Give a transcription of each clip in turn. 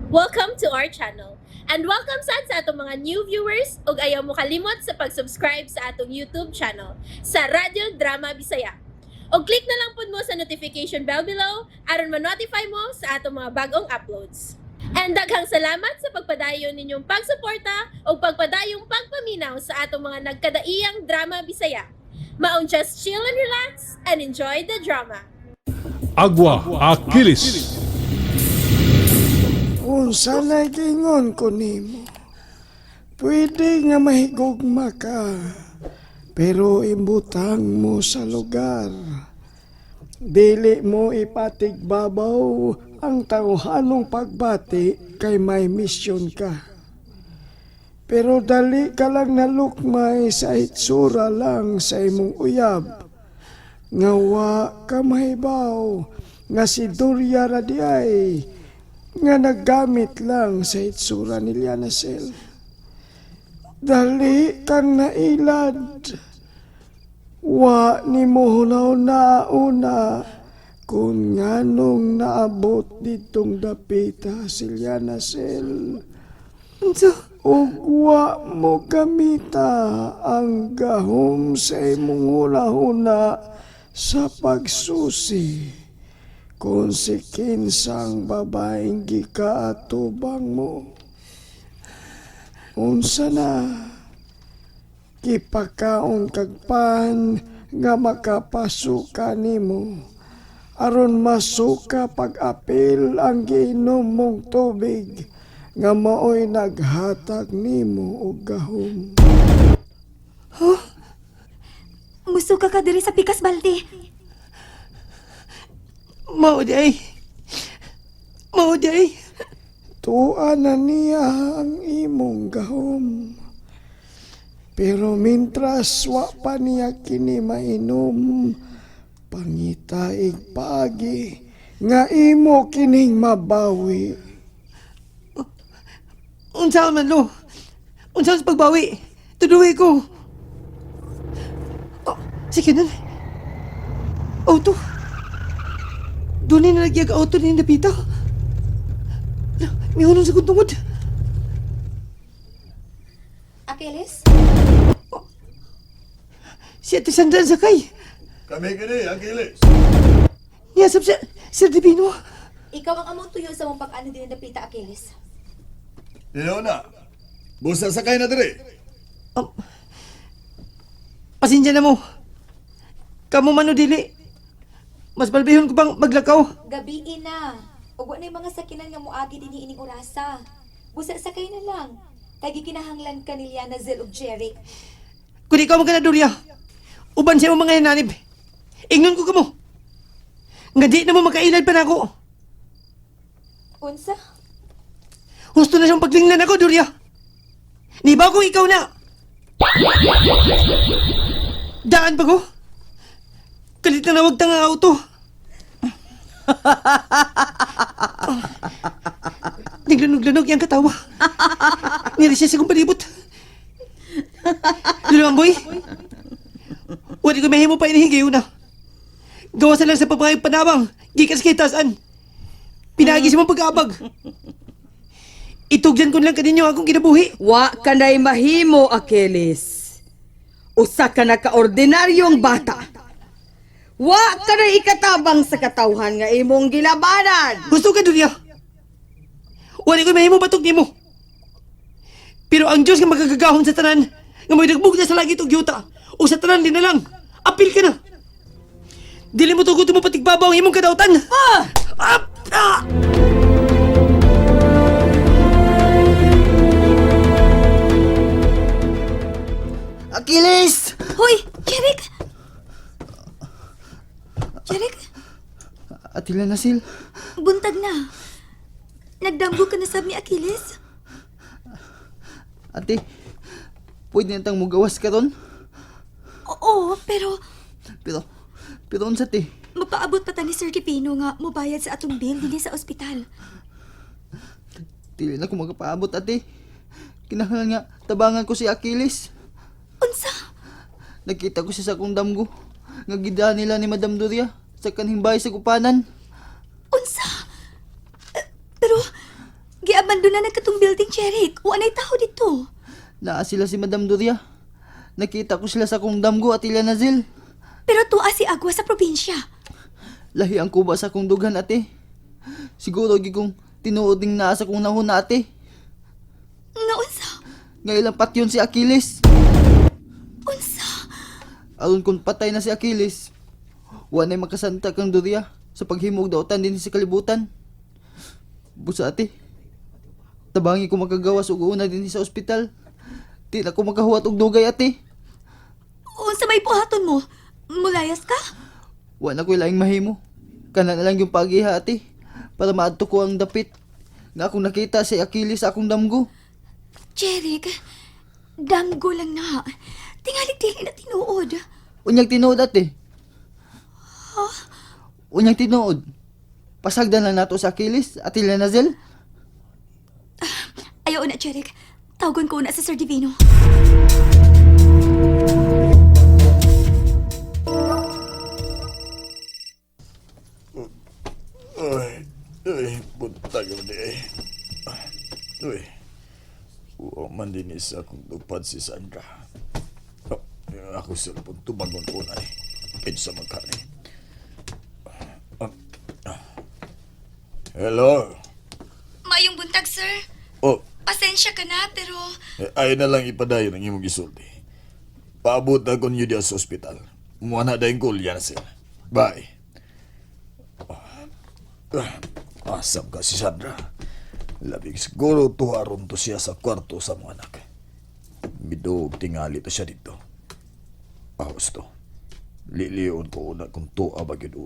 Welcome to our channel. And welcome sad sa atong mga new viewers ug ayaw mo kalimot sa pag-subscribe sa atong YouTube channel sa Radyo Drama Bisaya. Og click na lang pud mo sa notification bell below aron ma-notify mo sa atong mga bagong uploads. And daghang salamat sa pagpadayon ninyong pagsuporta ug pagpadayong pagpaminaw sa atong mga nagkadaiyang drama Bisaya. Maong just chill and relax and enjoy the drama. Agua Achilles. Unsa na gingon ko nimo? Pwede nga mahigugma ka, pero imbutang mo sa lugar. Dili mo ipatigbabaw ang tawhanong pagbati kay may misyon ka. Pero dali ka lang nalukmay sa itsura lang sa imong uyab. Nga wa ka mahibaw nga si Durya ra di ay nga naggamit lang sa itsura ni Liana Sel. Dali kang nailad. Wa ni mo na una kung nganong naabot ditong dapita si Liana Sel. Unsa? Ug wa mo gamita ang gahom sa imong huna-huna sa pagsusi kung si kinsang babaeng gikaatubang mo. Unsa na, gipakaon kag pan nga makapasuka nimo aron masuka pag-apil ang giinom mong tubig nga maoy naghatag nimo og gahom. Musuka ka diri sa pikas balde. Mao di ay. Mao di ay. Tuwa na niya ang imong gahom. Pero mintras wa pa niya kini mainom, pangitaig paagi nga imo kining mabawi. Unsa man lo? Unsa sa pagbawi? Tuduwi ko. Oh, sige nun. Auto. Doon na nagyag auto ni Napita. Mihunong sa kong tungod. Achilles? Si Ate Sandra ang sakay. Kami kini, Achilles. Niyasap siya, Sir Divino. Ikaw ang among tuyo sa mong pag-ano din napita, Achilles. Dino na. Busa sakay na diri. Pasensya na mo. Kamu man o dili. Mas balbihon ko pang maglakaw. Gabi na. Ug wa na'y mga sakinan nga moagi dinhi ining orasa. Busa sakay na lang. Kay gikinahanglan ka ni Liana Zel ug Jeric. Kung ikaw man ka na, Doria, uban siya mo mga hinanib. Ingnon ko kamo. Nga di na mo makailad pa na ako. Unsa? Husto na siyang paglinglan ako, Doria. Di ba kung ikaw na? Daan pa ko. Kalit na nawag tanga auto. Naglanog-lanog yung katawa. Nira siya sa kong palibot. Lulungan, boy. Wala ko mahimo pa inihingayo na. Gawasan lang sa pagpangayong panabang. Gikas kay tasan. Pinagi sa mong pag-aabag. Itugyan ko lang kaninyo akong kinabuhi. Wa kanay mahimo, Achilles. Usa ka na kaordinaryong bata. Wa kanay ikatabang sa katawhan nga imong gilabanan. Gusto ka, Dunya. Wala ko'y mahimo batok nimo. Pero ang Diyos nga magagagahon sa tanan, nga may nagbug na sa langit ug yuta, o sa tanan din na lang, apil ka na. Dili mo tugot mo patigbabaw ang imong kadautan. Ah! Ah! Ah! Achilles! Hoy, Jeric! Jeric, Atila Nasil, buntag na. Nagdamgo ka na sab ni Achilles? ate, pwede na tang mugawas karon? Oo, pero Pero unsa te? mapaabot pa ta ni Sir Tipino nga mobayad sa atong bill dinhi sa ospital. Dili na ko makapaabot, ate. Kinahanglan nga tabangan ko si Achilles. Unsa? Nakita ko siya sa akong damgo. Nga gidaan nila ni Madam Doria sa kanhing bahay sa kupanan. Unsa? Eh, pero Giabandona na katong building, Jeric. Wa nay tao dito. Naa sila si Madam Doria. Nakita ko sila sa akong damgo at Nazil. Pero tuwa si Agua sa probinsya. Lahi ang kuba sa akong dughan, ate. Siguro gyud kong tinuod ning naa sa akong nahuna, ate. Nga unsa? Nga ilang patyon si Achilles. Unsa? Aron kung patay na si Achilles, wa na'y makasanta kang Doria sa paghimog dautan din sa kalibutan. Busa ate, tabangi ko makagawas og una din sa ospital. Di na ko makahuwat og dugay, ate. Unsa may buhaton mo? Mulayas ka? Wa na ko'y laing mahimo. Kana na lang yung pagiha, ate, para maadto ko ang dapit. Nga akong nakita si Achilles sa akong damgo. Jeric, damgo lang na. Tingali dili na tinuod. Unyag tinuod, ate. Unyag tinuod. Pasagdan lang nato sa Achilles, ate Lenazel. Ayaw na, Jeric. Tawagon ko una sa Sir Divino. Uy, uy, buntag di eh. Uy, wa man din isa akong tupad si Sandra. Oh, ako cellphone, tumagon ko na eh. Kinsa magkani. Ah, ah. Hello? Mayong buntag, sir. Oh, Pasensya ka na, pero eh, ayaw na lang ipadayon ang imong gisulti. Paabot na ko niyo diya sa ospital. Muha na dahil ko na sila. Bye. Ah, asam ka si Sandra. Labing siguro tuharon to siya sa kwarto sa mga anak. Midog tingali to siya dito. Ahos to. Liliyon ko una kung tuwa ba gyud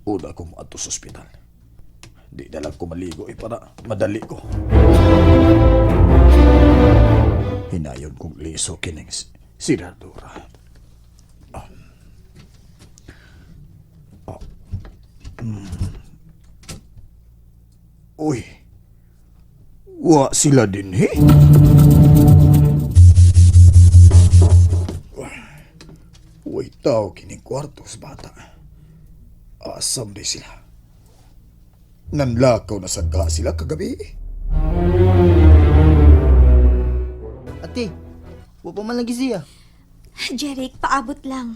una ko moadto sa ospital. Di na lang ko maligo eh para madali ko. Hinayon kong liso kining siradura. Ah. Ah. Uy. Wa sila din eh. Uy, tao kining kwarto sa bata. Asam di sila. Nanlakaw na sagka sila kagabi. Ate, wa pa man lagi siya. Jeric, paabot lang.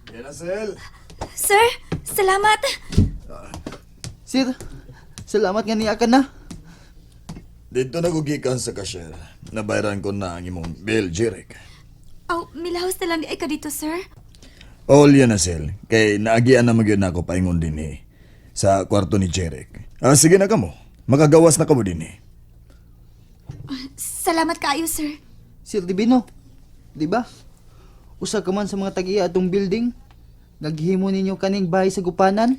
Yan na, Sel. Sir, salamat. Sir, salamat nga niya ka na. Dito na ko gikan sa cashier. Nabayaran ko na ang imong bill, Jeric. Aw, milahos na lang di ay ka dito, sir. All yan na, Sel. Kay naagian na magyud na ako paingon din eh. Sa kwarto ni Jeric. Ah, sige na kamo. Makagawas na kamo din eh. Salamat kaayo, sir. Sir Divino, di ba? Usa ka man sa mga tagiya atong building. Naghimo ninyo kaning bahay sa gupanan.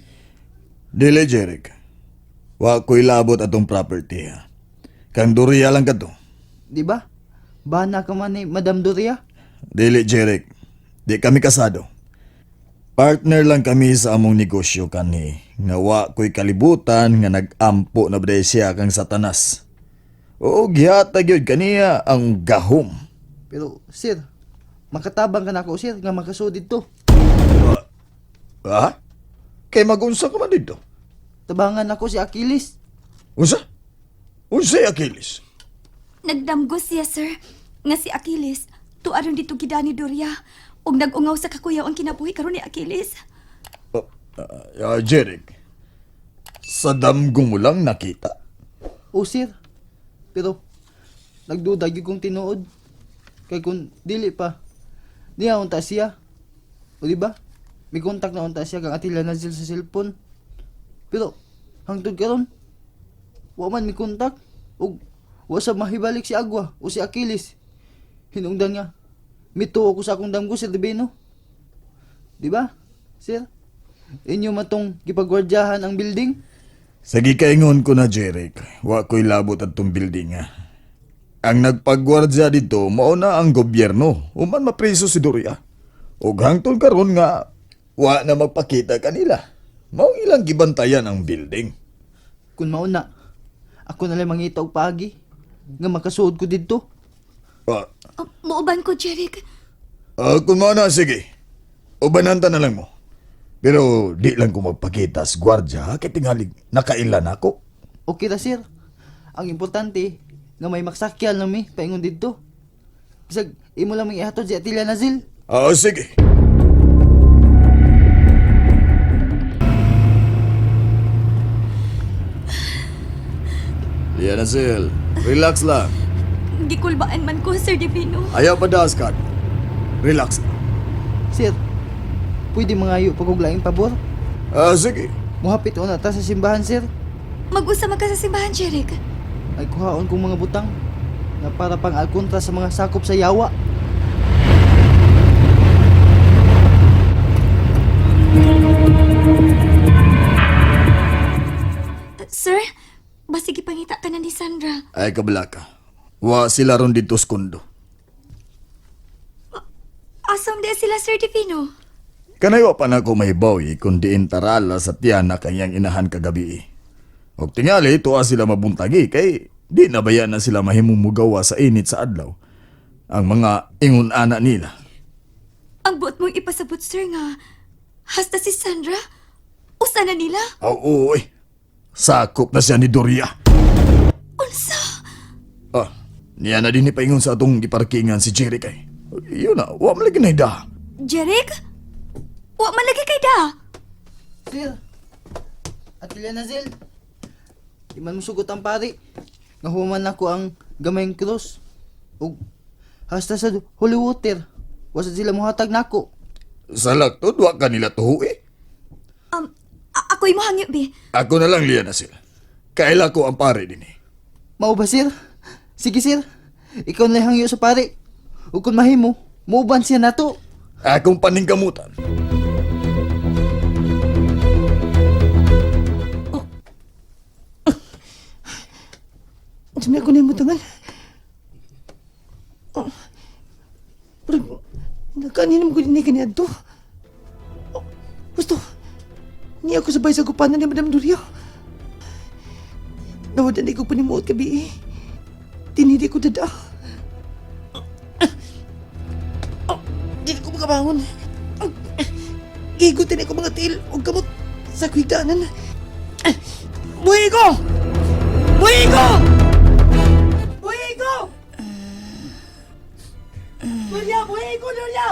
Dili, Jeric. Wa ko'y labot atong property ha. Kang Doria lang ka to. Di ba? Bana ka man ni Madam Doria. Dili, Jeric. Di kami kasado. Partner lang kami sa among negosyo kani. Nga wa ko'y kalibutan nga nag-ampo na ba siya kang satanas. Oo, gihatag yun kaniya ang gahom. Pero sir, makatabang ka na ako sir nga makasud didto. Ha? Kay magunsa ka man dito. Tabangan ako si Achilles. Unsa? Unsa Achilles? Nagdamgo siya, sir. Nga si Achilles, tuaron dito gidani Doria. Ug nag-ungaw sa kakuyaw ang kinabuhi karon ni Achilles. Oh, Jeric, sa damgo mo lang nakita. O sir, pero nagduda gyud kong tinuod. Kay kung dili pa, niya unta siya. O di ba? May contact na unta siya kang Atila Nazil sa cellphone. Pero hangtod karon, wa man may contact ug wa sa mahibalik si Agwa o si Achilles. Hinungdan nga, mituo ko sa akong damgo Sir Divino. Di ba? Sir, inyo matong gipagwardyahan ang building? Sa gikaingon ko na, Jeric, wa ko'y labot at tong building ha. Ang nagpagwardya dito, mao na ang gobyerno. Uman mapriso si Doria. Ug hangtod karon nga, wa na magpakita kanila. Mao ilang gibantayan ang building. Kun mauna, ako na lang mangita og paagi nga makasuod ko didto. Ah, Oh, muuban ko, Jeric. kung mao na, sige. Ubananta na lang mo. Pero di lang ko magpakita sa gwardya ha, kay tingali nakailan ako. Okay ra sir. Ang importante nga may maksakyan lang mi paingon didto. Bisag imo lang may ihatod si Atilia Nazil. Oo, sige. Liana Sil, relax lang. Gikulbaan man ko, Sir Divino. Ayaw pa das ka. Relax lang. Sir, pwede mangayo pag og laing pabor? Ah, sige. Muhapit una ta sa simbahan sir. Mag-usa man ka sa simbahan, Jeric. Ay kuhaon kong mga butang nga para pang alkontra sa mga sakop sa yawa. Sir, basig ipangita ka na ni Sandra. Ay kabalaka. Wa sila ron dito sa kondo. Asam di sila, Sir Divino. Kanay wa pa na ko mahibaw eh, kung diin tarala sa tiyan na kanyang inahan kagabi eh. Og tingali, tuwa sila mabuntagi kay di na baya na sila mahimong mugawa sa init sa adlaw. Ang mga ingon-ana nila. Ang buot mong ipasabot, sir, nga hasta si Sandra, usa na nila. Oo, eh. Sakop na siya ni Doria. Unsa? Ah, niya na din ipaingon sa atong giparkingan si Jerry kay. Yun na, wa man lagi na ida. Jeric? Wa man lagi kay da. Sir, Atilia Nazil, di man musugot ang pari. Nahuman ako ang gamayng cross. Ug hasta sa holy water. Wasa sila muhatag nako. Sa laktod, wa ka nila tuho eh. Ako'y mohangyo, be. Ako na lang liya na sila. Kaila ko ang pare din eh. Mao ba sir? Sige sir, ikaw na hangyo sa pari. Ug kung mahimo, muuban siya nato. Akong paningkamutan. Unsa may ako nimo tangan? Oh. Pero nakaninam ko din kaniadto. Oh, gusto. Niya ako sabay sa gupanan ni Madam Doria. Nawad na ko panimuot gabi eh. Tinili ko dada. Oh, di ko makabangon. Oh, Gigutin ako mga tiil o gamot sa kwigdanan. Buhi ko! Buhi ko! Buhi ko! Doria, buhi ko, Doria!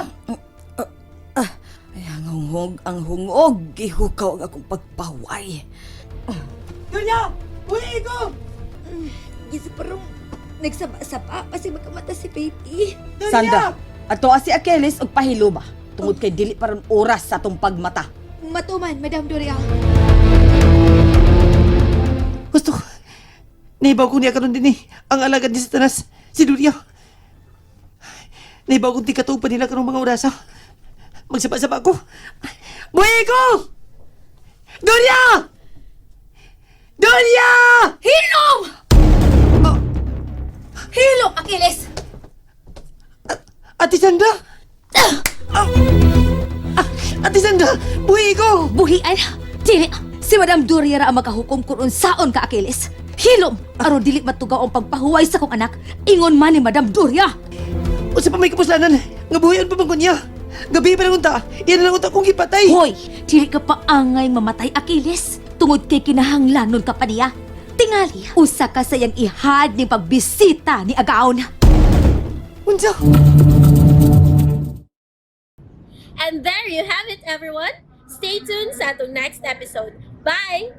Ay, ang hungog, ang hungog. Gihukaw ang akong pagpaway. Doria! Buhi ko! Gisa parang nagsaba-saba kasi magkamata si baby. Sandra, ato si Achilles og pahiluma. Tungod kay dili pa ron oras sa atong pagmata. Matuman, Madam Doria. Gusto ko. Naibaw ko niya karon din eh. Ang alagad ni Satanas, si Doria. Naibaw kong tikatuog pa nila karong mga orasa. Magsaba-saba ko. Buhi ko! Doria! Doria! Hilom! Hilom, Achilles! Ate Sandra! Ah! Ah! Ate Sandra! Buhi ko! Buhian! Dili! Si Madam Doria ra ang makahukom kung unsaon ka, Achilles. Hilom! Aron dili matugaw ang pagpahuway sa kong anak, ingon man ni Madam Doria. Unsa pa may kapuslanan? Nga buhian pa bang kunya? Gabi pa lang unta. Iyan na lang unta kong gipatay. Hoy, dili ka paangay mamatay, Achilles. Tungod kay kinahanglanon ka pa niya. Tingali, usa ka sa iyang ihad ni pagbisita ni Agaon. Unsa? And there you have it, everyone. Stay tuned sa atong next episode. Bye!